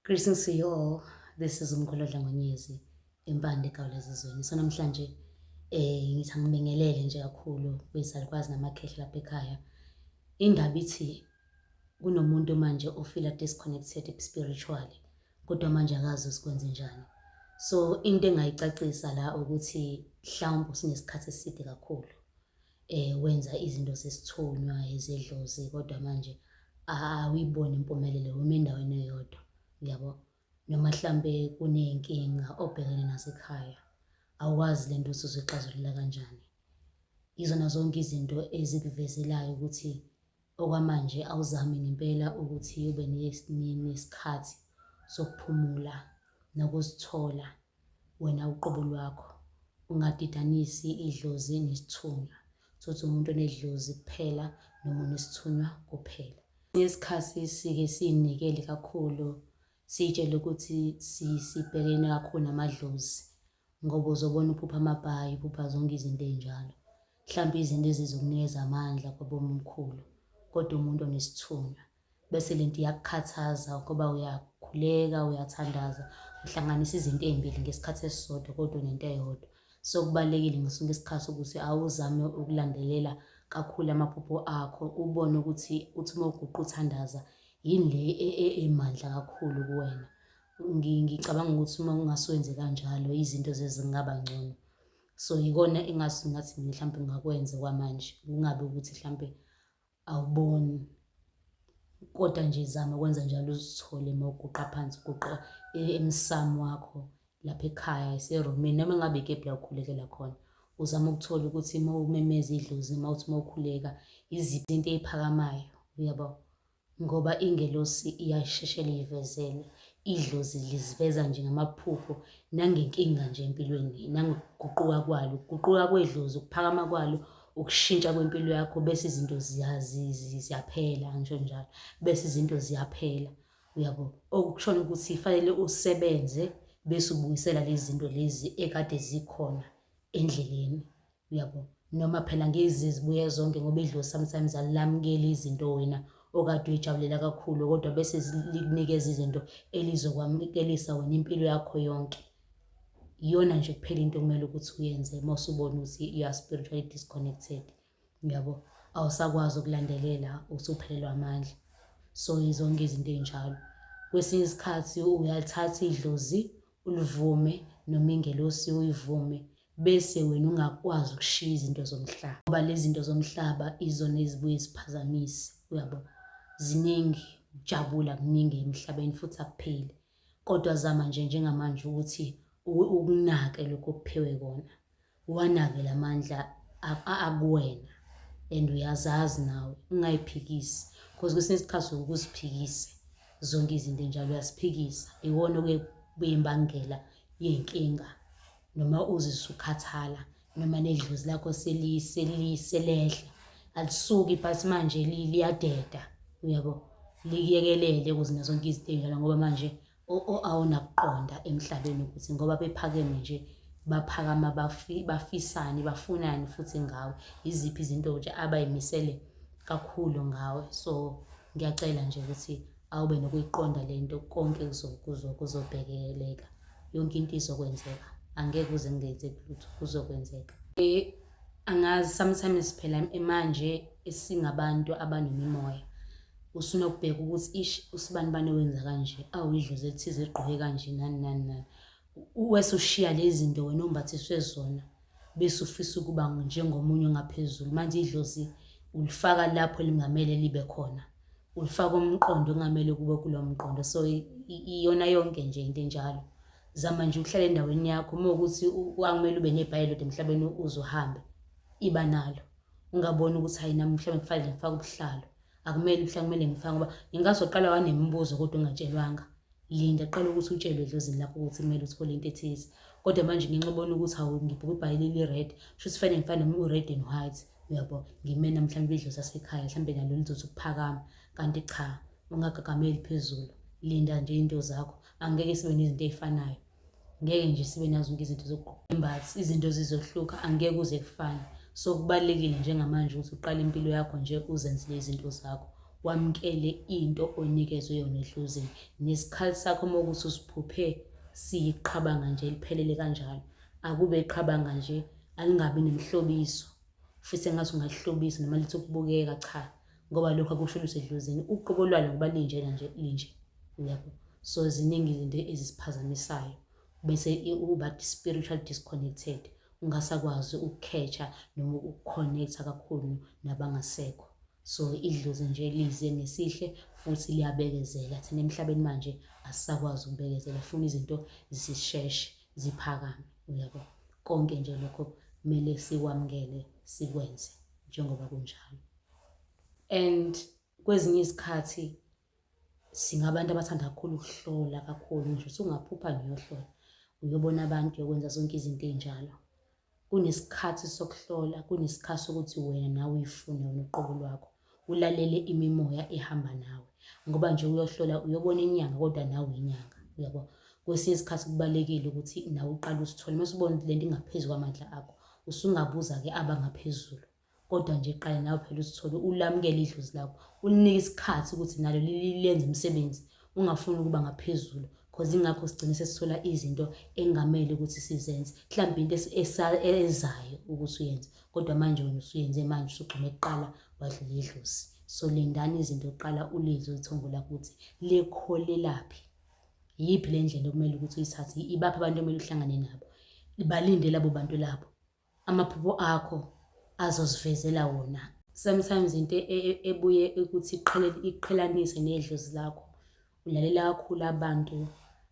Greetings to you all. This is Umkhulu Dlangonyezi empande eGawulezizweni. So namhlanje ngithi angibingelele nje kakhulu kwizalukazi namakhehla lapha ekhaya. Indaba ithi kunomuntu manje ofila disconnected spiritually kodwa manje akazi ukuthi kwenzenjani. So into engayicacisa la ukuthi mhlawumbe usunesikhathi eside kakhulu wenza izinto zesithunywa ezedlozi kodwa manje awuyiboni impumelelo uma endaweni eyodwa, uyabo. Noma hlampe kuney'nkinga obhekene nazo ekhaya, awukwazi le nto ukuthi uzoyixazulula kanjani. Yizona zonke izinto ezikuvezelayo ukuthi okwamanje awuzami ngempela ukuthi ube nesikhathi sokuphumula nokuzithola wena uqobo lwakho, ungadidanisi idlozi nesithunywa. Utholukuthi umuntu onedlozi kuphela noma onesithunywa kuphela. Kwesinye isikhathi sike siy'nikele kakhulu, siy'tshele ukuthi sibhekene kakhulu namadlozi ngoba uzobona uphupha amabhayi, uphupha zonke izinto ey'njalo. Mhlampe izinto ezizokunikeza amandla kwabomkhulu, kodwa umuntu onesithunywa bese lento iyakukhathaza ngoba uyakhuleka, uyathandaza, uhlanganisa izinto ey'mbili ngesikhathi esisodwa kodwa unento eyodwa. So kubalulekile ngaso sonke isikhathi ukuthi awuzame ukulandelela kakhulu amaphupho akho, ubone ukuthi uthi uma uguqa uthandaza yini le emandla kakhulu kuwena. Ngicabanga ukuthi uma ungase wenze kanjalo izinto zezingaba ngcono. So yikona engase ngathi mina hlampe ngingakwenza okwamanje, kungabi ukuthi hlampe awuboni kodwa nje zama ukwenza njalo uzithole uma uguqa phansi uguqa emsamo wakho lapha ekhaya iserumini noma ngabe ikephi la ukhulekela khona, uzame ukuthola ukuthi uma umemeza idlozi uma uthi uma ukhuleka yiziphi izinto ey'phakamayo, uyabo. Ngoba ingelosi iyasheshela iyivezele, idlozi liziveza nje ngamaphupho nangenkinga nje empilweni, nangokuguquka kwalo. Ukuguquka kwedlozi, ukuphakama kwalo, ukushintsha kwempilo yakho bese izinto ziyaphela, angisho njalo, bese izinto ziyaphela, uyabo. Okushona ukuthi fanele usebenze bese ubuyisela lezi zinto lezi ekade zikhona endleleni. Uyabo? Noma phela ngeke zize zibuye zonke ngoba idlozi sometimes alilamukeli izinto wena okade uyijabulela kakhulu kodwa bese likunikeza izinto elizokwamukelisa wena impilo yakho yonke. Iyona nje kuphela into okumele ukuthi uyenze uma usubona ukuthi you are spiritually disconnected. Uyabo? Awusakwazi ukulandelela, usuphelelwa amandla. So zonke izinto ey'njalo. Kwesinye isikhathi uyalithatha idlozi ulivume noma ingelosi uyivume bese wena ungakwazi ukushiya izinto zomhlaba ngoba lezi zinto zomhlaba izona ezibuye ziphazamise, uyabo. Ziningi, ukujabula kuningi emhlabeni futhi akupheli, kodwa zama nje njengamanje ukuthi ukunake lokhu okuphiwe kona, uwanake la mandla akuwena and uyazazi nawe, ungayiphikisi cause kwesinye isikhathi ukuziphikise zonke izinto ey'njalo uyaziphikisa, iwona okuye kube imbangela yey'nkinga. Noma uzizwa usukhathala noma nedlozi lakho selehla, alisuki but manje liyadeda, uyabo. Likuyekelele ukuze nazo zonke izinto ey'njalo ngoba manje awunakuqonda emhlabeni ukuthi ngoba bephakeme nje baphakama bafisani, bafunani futhi ngawe, yiziphi izinto nje abay'misele kakhulu ngawe. So ngiyacela nje ukuthi awube nokuyiqonda le nto, konke kuzobhekeleka. Yonke into izokwenzeka, angeke kuze kungenzeki lutho, kuzokwenzeka. Angazi sometimes phela manje esingabantu abanemimoya usunokubheka ukuthi ish usibanibani wenza kanje, awu idlozi elithize ligqoke kanje nani nani nani. Wese ushiya lezi zinto wena ombathiswe zona bese ufisa ukuba njengomunye ongaphezulu. Manje idlozi ulifaka lapho elingamele libe khona, ulifaka umqondo okungamele kube kulo mqondo. So iyona yonke nje into enjalo. Zama nje ukuhlala endaweni yakho, uma kuwukuthi akumele ube nebhayi elilodwa emhlabeni uze uhambe, iba nalo. Ungaboni ukuthi hhayi nami mhlawumbe kufanele ngifake ubuhlalo, akumele mhlawumbe kumele ngifake ngoba ngenkathi uqala wanemibuzo kodwa ungatshelwanga. Linda qala ukuthi utshelwe edlozini lakho ukuthi kumele uthole into ethize. Kodwa manje ngenxa ubona ukuthi hawu ngibhuka ibhayi leli-red, shuthi kufanele ngifane noma u-red and white, uyabo. Ngimena mhlawumbe idlozi lasekhaya mhlawumbe nalo lizothi ukuphakama, kanti cha ungagagameli phezulu. Linda nje into zakho, angeke sibe nezinto ey'fanayo. Ngeke nje sibe nazo zonke izinto zokugqoka, izinto zizohluka, angeke kuze kufane. So kubalulekile njengamanje ukuthi uqale impilo yakho nje uzenzele izinto zakho. Wamukele into onikezwe yona edlozini. Nesikhali sakho uma ukuthi usiphuphe siyiqhabanga nje eliphelele kanjalo, akube iqhabanga nje alingabi nemihlobiso. Ufise engathi ungalihlobisa noma lithi ukubukeka, cha, ngoba lokho akusho lutho edlozini. Uqobo lwalo ngoba linjena nje linje, uyabo. So ziningi izinto ezisiphazamisayo bese uba spiritual disconnected, ungasakwazi ukukhetha noma ukuconnecta kakhulu nabangasekho. So idlozi nje lize ngesihle futhi liyabekezela. Thina emhlabeni manje asisakwazi ukubekezela, funa izinto zisheshe ziphakame, uyabo. Konke nje lokho kumele sikwamukele sikwenze njengoba kunjalo. And kwezinye izikhathi singabantu abathanda kakhulu ukuhlola kakhulu, ngisho usungaphupha nje uyohlola, uyobona abantu, uyokwenza zonke izinto ey'njalo. Kunesikhathi sokuhlola, kunesikhathi sokuthi wena nawe uyifune wena uqobo lwakho, ulalele imimoya ehamba nawe. Ngoba nje uyohlola uyobona inyanga kodwa nawe uyinyanga, uyabo. Kwesinye isikhathi kubalulekile ukuthi nawe uqale usithole, uma usubona ukuthi lento ingaphezu kwamandla akho, usungabuza-ke abangaphezulu. Kodwa nje qale nawe phela usithole, ulamukele idlozi lakho, ulinike isikhathi ukuthi nalo lenze umsebenzi, ungafuni ukuba ngaphezulu cause ingakho sigcine sesithola izinto engamele ukuthi sizenze. Mhlawumbe into ezayo ukuthi uyenze, kodwa manje wena usuyenze manje usugxume kuqala wadlula idlozi. So lindani izinto kuqala ulizwe ithongo lakho ukuthi likholelaphi. Iyiphi le ndlela okumele ukuthi uyithathe, ibaphi abantu okumele uhlangane nabo, balinde labo bantu labo. Amaphupho akho azozivezela wona. Sometimes into ebuye ukuthi iqhelanise nedlozi lakho, ulalela kakhulu abantu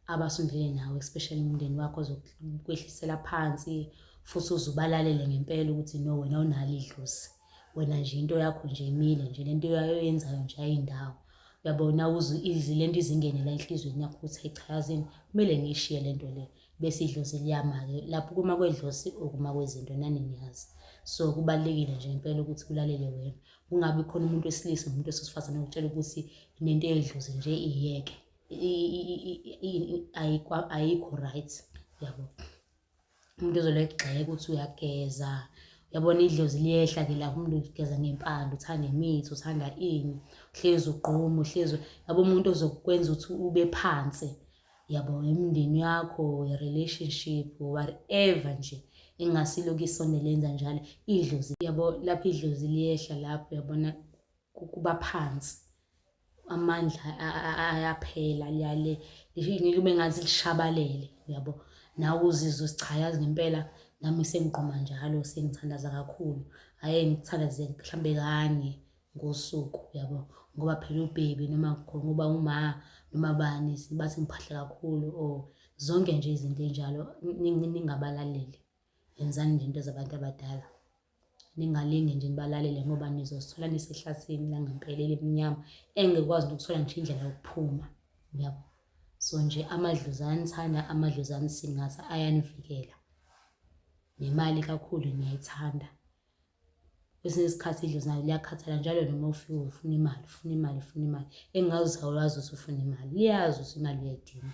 abasondelene nawe, especially umndeni wakho ozokwehlisela phansi futhi uze ubalalele ngempela ukuthi no wena awunalo idlozi. Wena nje into yakho nje imile nje, le nto oyenzayo nje ayindawo. Uyabona uze le nto ize ingene la enhliziyweni yakho ukuthi hhayi cha yazini kumele ngiyishiye le nto le. Bese idlozi liyama-ke lapho ukuma kwedlozi ukuma kwezinto nani niyazi. So kubalulekile nje ngempela ukuthi ulalele wena, kungabi khona umuntu wesilisa nomuntu wesifazane okutshela ukuthi nento yedlozi nje iyeke, ayikho right, yabo. Umuntu ozolokhu egxeka ukuthi uyageza, uyabona idlozi liyehla-ke lapho umuntu ugeza ngempande, uthanda imithi, uthanda ini, uhlezi ugquma, uhlezi, yabo umuntu ozokwenza ukuthi ube phansi. Yabo, imindeni yakho, i-relationship, whatever nje engasilokhu isondele yenza njalo. Idlozi, yabo, lapho idlozi liyehla lapho uyabona kuba phansi. Amandla ayaphela liyale kube ngathi lishabalele, uyabo. Nawe uzizwe ukuthi cha yazi ngempela nami sengigquma njalo sengithandaza kakhulu. Hhayi ngithandaze mhlambe kanye ngosuku, uyabo. Ngoba phela ubhebi noma ngoba uma noma bani bathi ngiphahla kakhulu or zonke nje izinto ey'njalo ningabalaleli. Yenzani nje into zabantu abadala. Ningalinge nje nibalalele ngoba nizozithola nisehlathini langempela elimnyama engekwazi nokuthola ngisho indlela yokuphuma, uyabo. So nje amadlozi ayanithanda, amadlozi anisingatha, ayanivikela. Nemali kakhulu niyayithanda. Kwesinye isikhathi idlozi nalo liyakhathala njalo noma ufika ufuna imali, ufuna imali, ufuna imali. Engazuthi awulazi ukuthi ufuna imali, liyazi ukuthi imali uyayidinga.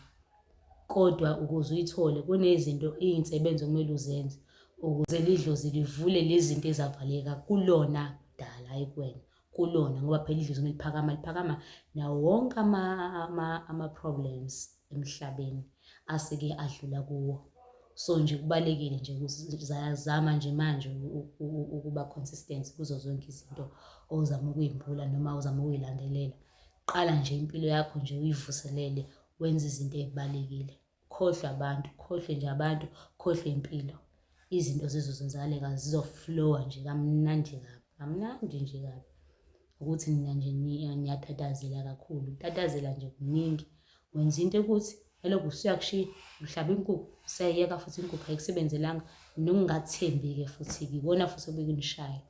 Kodwa ukuze uyithole kunezinto iy'nsebenzo okumele uzenze ukuze lidlozi livule lezi zinto ezavaleka kulona kudala, hhayi kuwena, kulona ngoba phela idlozi uma liphakama liphakama nawo wonke ama-problems emhlabeni aseke adlula kuwo. So nje kubalulekile nje zama nje manje ukuba consistent kuzo zonke izinto ozama ukuyimbula noma ozama ukuyilandelela. Qala nje impilo yakho nje uyivuselele wenze izinto ey'balulekile. Khohlwa abantu, khohlwe nje abantu, khohlwe impilo. Izinto zizozenzakaleka zizoflowa nje kamnandi kabi, kamnandi nje kabi. Ukuthi nina nje niyatatazela kakhulu, ukutatazela nje kuningi. Wenza into ekuthi nalokhu usuyakushiya, uhlaba inkukhu, usayiyeka futhi inkukhu ayikusebenzelanga. Nokungathembi-ke futhi-ke ikona futhi obekunishaya.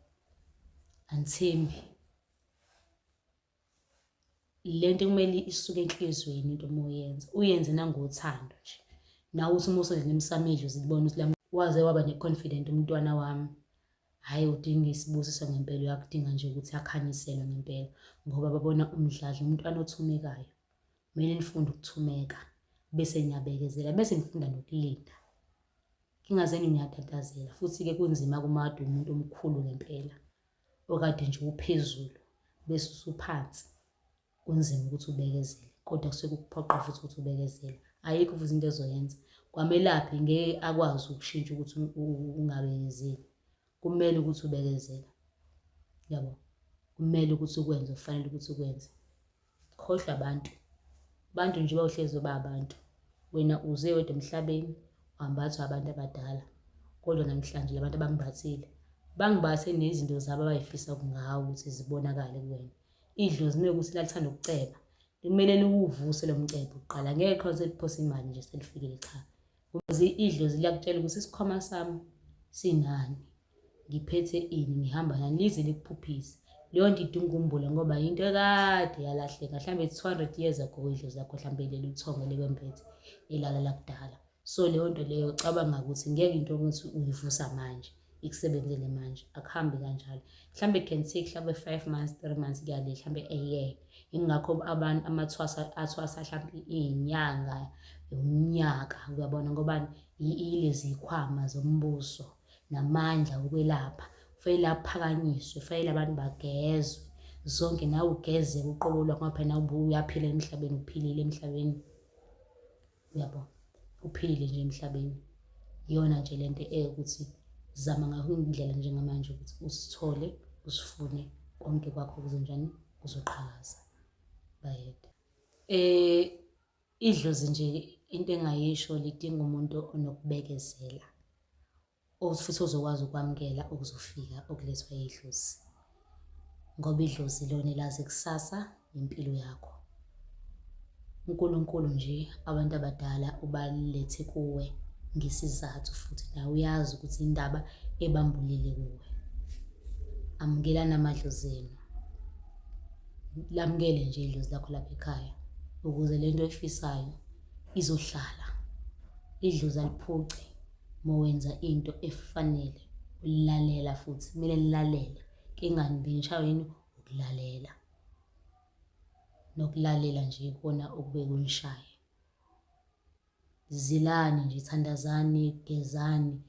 Anithembi. Le nto kumele isuke enhliziyweni into uma uyenza, uyenze nangothando nje. Nawe uthi uma usondela emsamo idlozi libone ukuthi waze waba ne-confident umntwana wami. Hhayi udinga isibusiso ngempela, uyakudinga nje ukuthi akhanyiselwe ngempela ngoba babona umdladla umntwana othumekayo. Kumele nifunde ukuthumeka bese niyabekezela bese nifunda nokulinda. Kingazeni niyatatazela futhi-ke kunzima kuma kade umuntu omkhulu ngempela. Okade nje uphezulu bese usuphansi. Kunzima ukuthi ubekezele kodwa kusuke kukuphoqa futhi ukuthi ubekezele. Ayikho futhi into ezoyenza. Kwamelaphi ngeke akwazi ukushintsha ukuthi ungabekezeli. Kumele ukuthi ubekezele. Yabo. Kumele ukuthi ukwenze kufanele ukuthi ukwenze. Khohlwa abantu. Abantu nje bawuhlezi ba abantu. Wena uze wedwa emhlabeni wambathwa abantu abadala. Kodwa namhlanje labantu abangimbathile bangibathe nezinto zabo abayifisa ngawe ukuthi zibonakale kuwena. Idlozi mekuthi lalithanda ukuceba, kumele liwuvuse lo mcebo kuqala. Ngeke qha seliphose imali nje selifikile cha. Ukuze idlozi liyakutshela ukuthi isikhwama sami sinani, ngiphethe ini, ngihamba nani, lize likuphuphise. Leyo nto idinga ukumbula ngoba yinto ekade yalahleka mhlawumbe 200 years ago idlozi lakho mhlawumbe leli uthongo likwembethe elala lakudala. So leyo nto leyo cabanga ukuthi ngeke into ukuthi uyivusa manje ikusebenzele manje, akuhambi kanjalo. Mhlawumbe it can take mhlawumbe 5 months, 3 months kuya le, mhlawumbe a year. Ingakho abantu amathwasa athwasa mhlawumbe iy'nyanga, umnyaka, uyabona ngobani? Ilezi y'khwama zombuso namandla okwelapha. Kufanele aphakanyiswe, kufanele abantu bagezwe zonke, nawe ugezeke uqobo lwakho ngoba phela nawe uyaphila emhlabeni, uphilile emhlabeni. Uyabo? Uphilile nje emhlabeni. Iyona nje lento ewukuthi zama ngayo indlela njengamanje ukuthi usithole, usifune konke kwakho kuzonjani? Kuzoqhakaza. Bayede. Idlozi nje into engayisho lidinga umuntu onokubekezela. Futhi ozokwazi ukwamukela okuzofika okulethwa yidlozi. Ngoba idlozi ilona elazi ikusasa nempilo yakho. UNkulunkulu nje abantu abadala ubalethe kuwe ngesizathu futhi nawe uyazi ukuthi indaba ebambulile kuwe. Amukelani amadlozi enu. Lamukele nje idlozi lakho lapha ekhaya ukuze le nto oyifisayo izohlala. Idlozi aliphuci uma wenza into efanele, ulilalela futhi kumele lilalele. Kingani bengishawa yini? Ukulalela. Nokulalela nje ikona okubuye kunishaye. Zilani nje, thandazani, gezani,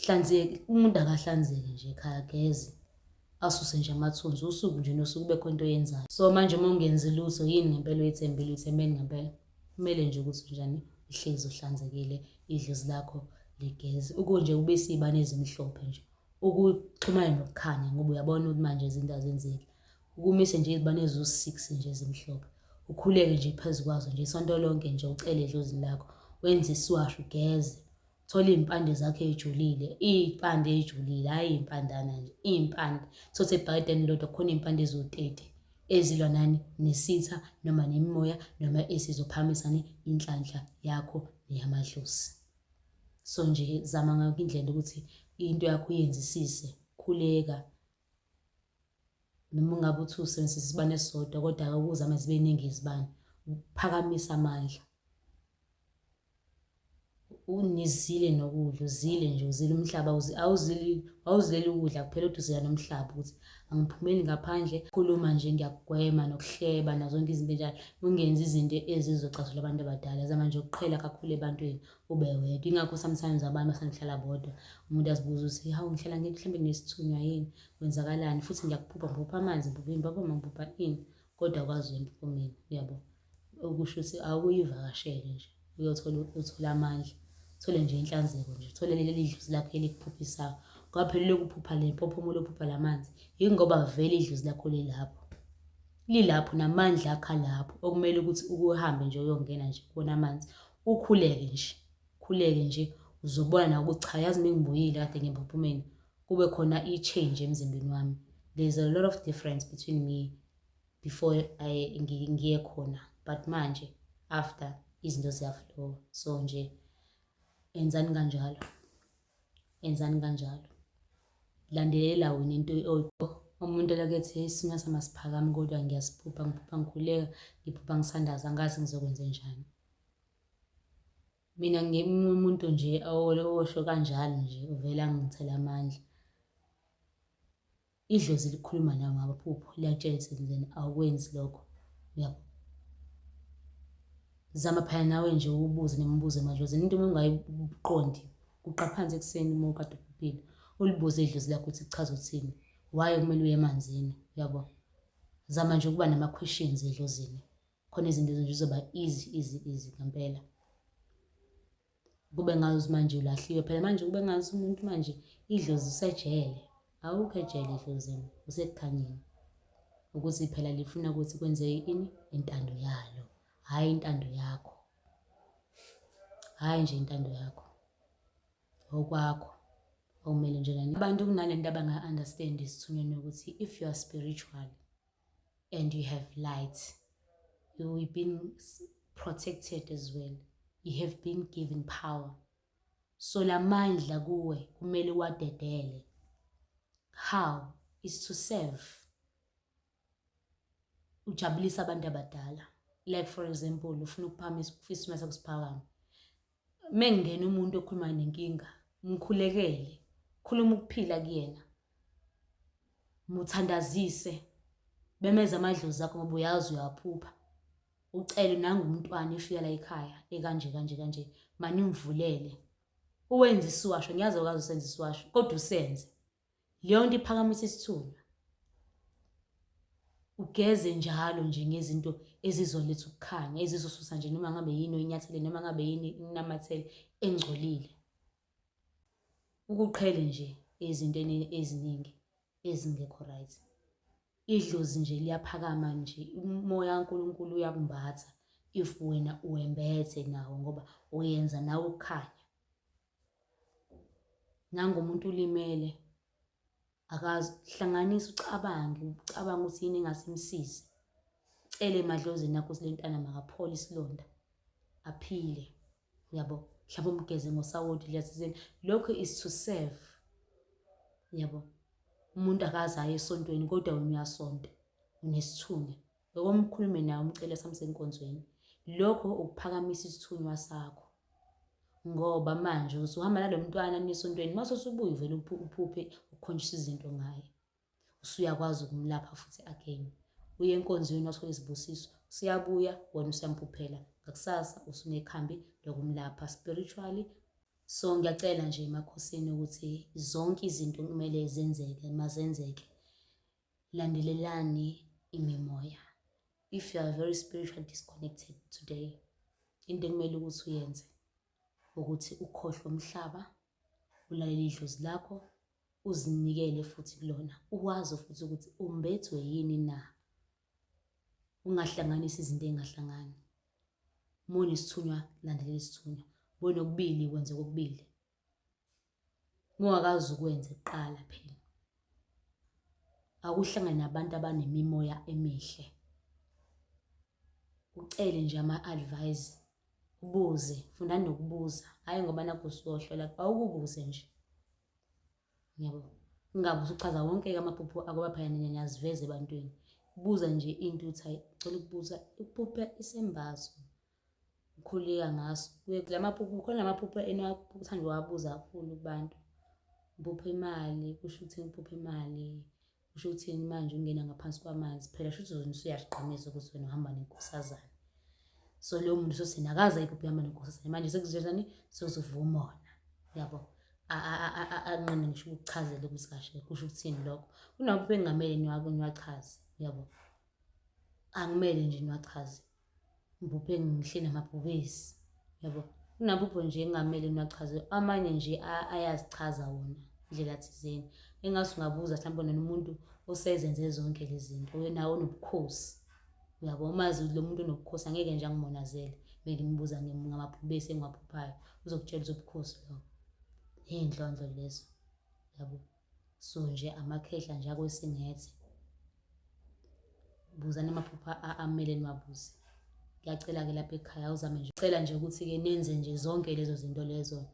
hlanzeke. Umuntu akahlanzeke nje ekhaya ageze, asuse nje amathunzi usuku nje nosuku kube khona into oyenzayo. So manje uma ungenzi lutho yini ngempela oyithembile, uyithembeni ngempela? Kumele nje ukuthi njani uhlezi uhlanzekile, idlozi lakho ligeze. Ukunje ubise iy'bani ezimhlophe nje, ukuxhumana nokukhanya ngoba uyabona ukuthi manje izinto azenzeki. Ukumise nje izibani eziwu-six nje ezimhlophe, ukhuleke nje phezu kwazo nje isonto lonke nje ucele edlozini lakho, wenze isiwasho ugeze. Uthole iy'mpande zakho ey'julile, iy'mpande ey'julile, hhayi iy'mpandana nje, iy'mpande. Tholukuthi ebhakedeni elilodwa kukhona iy'mpande eziwu-30 ezilwa nani nesitha noma nemimoya noma esizophakamisani inhlanhla yakho neyamadlozi. So nje zama ngayo yonke indlela ukuthi into yakho uyenzisise, khuleka. Noma ungabe uthi usebenzisa isibani esisodwa kodwa ake uzame zibe ningi izibani, uphakamisa amandla. Unizile nokudla, uzile nje, uzile umhlaba, awuzili, awuzileli ukudla kuphela kodwa uzila nomhlaba ukuthi angiphumeli ngaphandle. Khuluma nje ngiyakugwema nokuhleba nazo zonke izinto ey'njalo. Ungenzi izinto ezizocasula abantu abadala. Zama nje ukuqhela kakhulu ebantwini ube wedwa. Yingakho sometimes abantu bathanda ukuhlala bodwa. Umuntu azibuze ukuthi hawu ngihlala ngedwa mhlawumbe nginesithunywa yini, kwenzakalani futhi ngiyakuphupha, ngiphupha amanzi, ngiphupha impophoma, ngiphupha ini kodwa awukwazi uya empophomeni, uyabo? Okusho ukuthi awukuyivakashele nje uyothola uthole amandla, uthole nje inhlanzeko nje, uthole leli dlozi lakho elikuphuphisayo. Ngoba phela ulokhu uphupha le mpophoma, ulokhu uphupha la manzi, yingoba vele idlozi lakho lilapho. Lilapho namandla akho alapho okumele ukuthi uhambe nje uyongena nje kuwona amanzi, ukhuleke nje, ukhuleke nje uzobona nawe ukuthi cha yazi mengibuyile kade ngiye empophomeni kube khona i-change emzimbeni wami. There's a lot of difference between me before ngiye khona but manje after izinto ziyaflowa. So nje enzani kanjalo, enzani kanjalo. Landelela wena into umuntu elokhu ethi isithunywa sami asiphakami kodwa ngiyasiphupha, ngiphupha ngikhuleka, ngiphupha ngisandaza angazi ngizokwenzenjani. Mina ngiwumuntu nje osho kanjalo nje uvele angithele amandla. Idlozi likhuluma nawe ngamaphupho liyakutshela ukuthi enzeni awukwenzi lokho, uyabo? Zama phela nawe nje ubuze nemibuzo emadlozini into uma ungayiqondi guqa phansi ekuseni uma ukade uphuphile ulibuze idlozi lakho ukuthi kuchaza ukuthini, why kumele uye emanzini, uyabo? Zama nje ukuba nama-questions edlozini. Khona izinto nje zizoba easy easy easy ngempela. Kube ngazi manje ulahliwe phela manje kube ngazi umuntu manje idlozi usejele. Awukho ejele edlozini, usekukhanyeni. Ukuthi phela lifuna ukuthi kwenzeke ini? Intando yalo, hhayi intando yakho. Hhayi nje intando yakho. Okwakho okumele nje nani. Abantu kunalento abanga-understand isithunyweni ukuthi if you are spiritual and you have light, you will been protected as well. You have been given power. So lamandla kuwe kumele uwadedele. How? Is to serve. Ujabulisa abantu abadala. Like for example, ufuna ukuphakamisa ufisa uma sekusiphakama. Mengena umuntu okhuluma nenkinga, mkhulekele, khuluma ukuphila kuyena. Muthandazise. Bemeza amadlozi akho ngoba uyazi uyaphupha. Ucele nangu umntwana efika la ekhaya ekanje kanje kanje, manimvulele. Uwenze isiwasho, ngiyazi awukaze usenze isiwasho, kodwa usenze. Leyo nto iphakamisa isithunywa. Ugeze njalo nje ngezinto ezizoletha ukukhanya, ezizosusa nje noma ngabe yini oyinyathele noma ngabe yini inamathele engcolile. Ukuqhele nje ezintweni eziningi ezingekho right. Idlozi nje liyaphakama nje, umoya kaNkulunkulu uyakumbatha if wena uwembethe nawo ngoba uyenza nawe ukukhanya. Nangu umuntu ulimele akazi hlanganisa ucabange ucabange ukuthi yini engase imsize. Cele emadlozini akho ukuthi le ntwana makaphole isilonda aphile uyabo mhlawumbe umgeze ngosawoti liyasizeni lokho is to serve yabo umuntu akaze aye esontweni kodwa wena uyasonta unesithunywa Ngokomkhulume naye umcele samsenkonzweni. Lokho ukuphakamisa isithunywa sakho. Ngoba manje usuhamba nalo mntwana nisontweni mase usubuya uvele uphuphe ukhonjiswa izinto ngaye. Usuyakwazi ukumlapha futhi again. Uye enkonzweni wathola izibusiso, usuyabuya wena usuyamphuphela. Ngakusasa usunekhambi lokumlapha spiritually. So ngiyacela nje emakhosini ukuthi zonke izinto kumele zenzeke mazenzeke. Landelelani imimoya. If you are very spiritually disconnected today, into ekumele ukuthi uyenze ukuthi ukhohlwe umhlaba, ulalele idlozi lakho, uzinikele futhi kulona, uwazi futhi ukuthi umbethwe yini na. Ungahlanganisi izinto ey'ngahlangani. Uma unesithunywa, landelela isithunywa. Uma unokubili, kwenze kokubili. Ungakaze ukwenze kuqala phela. Akuhlangane nabantu abanemimoya emihle. Ucele nje ama-advice, ubuze, funda nokubuza. Hhayi ngoba nakhu usuyohlola, awukubuze nje. Yabo. Ungabe usuchaza wonke-ke amaphupho akoba phela nina niyaziveza ebantwini. Buza nje into uthi hayi cela ukubuza ukuphupha isembazo. Ukhuleka ngaso. La maphupho khona amaphupho eniwathanda uwabuza kakhulu kubantu. Uphupha imali, kusho ukuthini ukuphupha imali, kusho ukuthini manje ungena ngaphansi kwamanzi. Phela shuthi wena usuyazigqamisa ukuthi wena uhamba nenkosazane. So loyo muntu usothini akaze ayiphuphe ihamba nenkosazane manje sekuzenzani sekuzovuka umona. Yabo. Anqene ngisho ukukuchazela ukuthi kahle kusho ukuthini lokho. Kunamaphupho ekungamele niwachaze, yabo. Akumele nje niwachaze. Ngiphuphe ngihleli namabhubesi yabo. Kunamaphupho nje engingamele ngiwachaze amanye nje ayazichaza wona indlela thizeni. Engathi ungabuza mhlawumbe nomuntu osezenze zonke lezi zinto nawe onobukhosi uyabo. Umazi lo muntu onobukhosi angeke nje angimonazele mengimbuza ngamabhubesi engiwaphuphayo uzokutshela ukuthi ubukhosi lobo. Iy'nhlonhlo lezo yabo. So nje amakhehla nje akwesingethe. Buzani amaphupho amele niwabuze. Ngiyacela-ke lapha ekhaya uzame nje cela nje ukuthi-ke nenze nje zonke lezo zinto lezo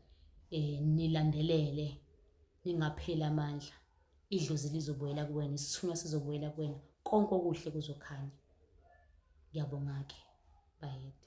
nilandelele ningapheli amandla. Idlozi lizobuyela kuwena, isithunywa sizobuyela kuwena, konke okuhle kuzokhanya. Ngiyabonga-ke. Bayede.